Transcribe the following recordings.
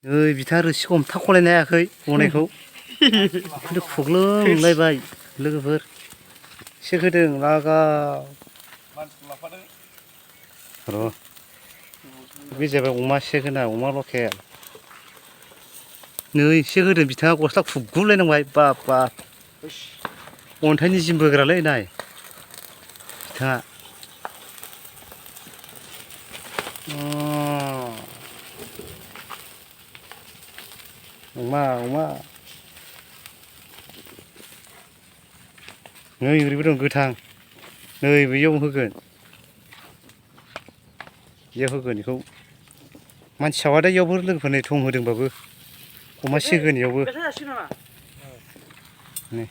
ओइ बिथा रोसिखौ हमथाख'लायनो हायाखै गनायखौ खिन्थु खुग्लुंलायबाय लोगोफोर एसे होदों लागाव र' बे जाबाय अमा सेक होना अमा लकेल नै एसे होदों बिथाङा गस्ला खुग्लुंलायनांबाय बाब बाब अन्थाइनि जिम बोग्रालै नाय बिथाङा अमा नै ओरैबो दं गोथां नै बैयाव होगोन बेयाव होगोन बेखौ मानसि सावा दा इयावबो लोगोफोर नै थं होदोंबाबो अमा सेक होनायावबो नै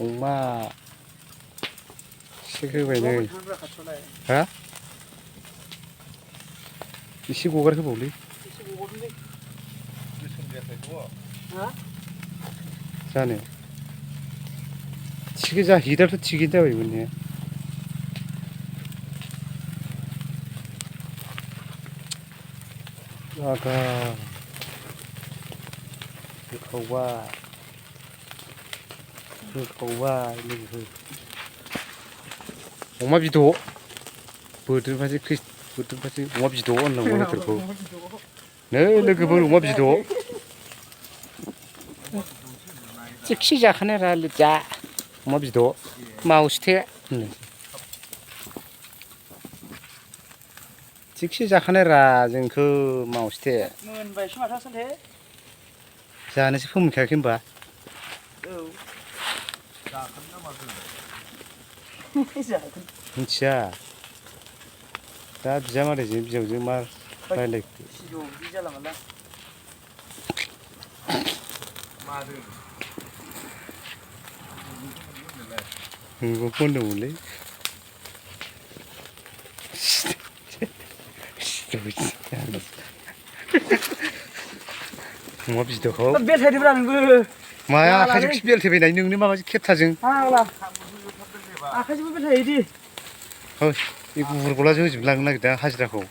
अमा सेक होबाय नै हा एसे गगार होबावलै जानो थिग हिटआथ' थिगैनो जाबायमोन ने लागाव होखावबाय लोगोफोर अमा बिद' बोदोरबासो अमा बिद' होननांगौ नोंसोरखौ नै लोगोफोर अमा बिद' थिगसे जाखानाय रा जा अमा बिद' मावसथे थिगसे जाखानाय रा जोंखौ मावसथे मोनबायसो माथो आसोलथे जानोसो फोमोनखायाखै होनबा औ जागोन ना मागोन मिथिया दा बिजामादैजों बिहावजों मा रायलायखो सिजौ बिदि जाला माला मादों मैगंखौ होनदोंमोनलै अमा बिद'खौ बेलथायदोब्रा नोंबो माया आखाइजोंसो बेलथायबाय नोंनो माबाजों खेबथाजों आखाइजोंबो बेलथायोदि बे गुबुरगलासो होजोबलांनो नागिरदों हाजिराखौ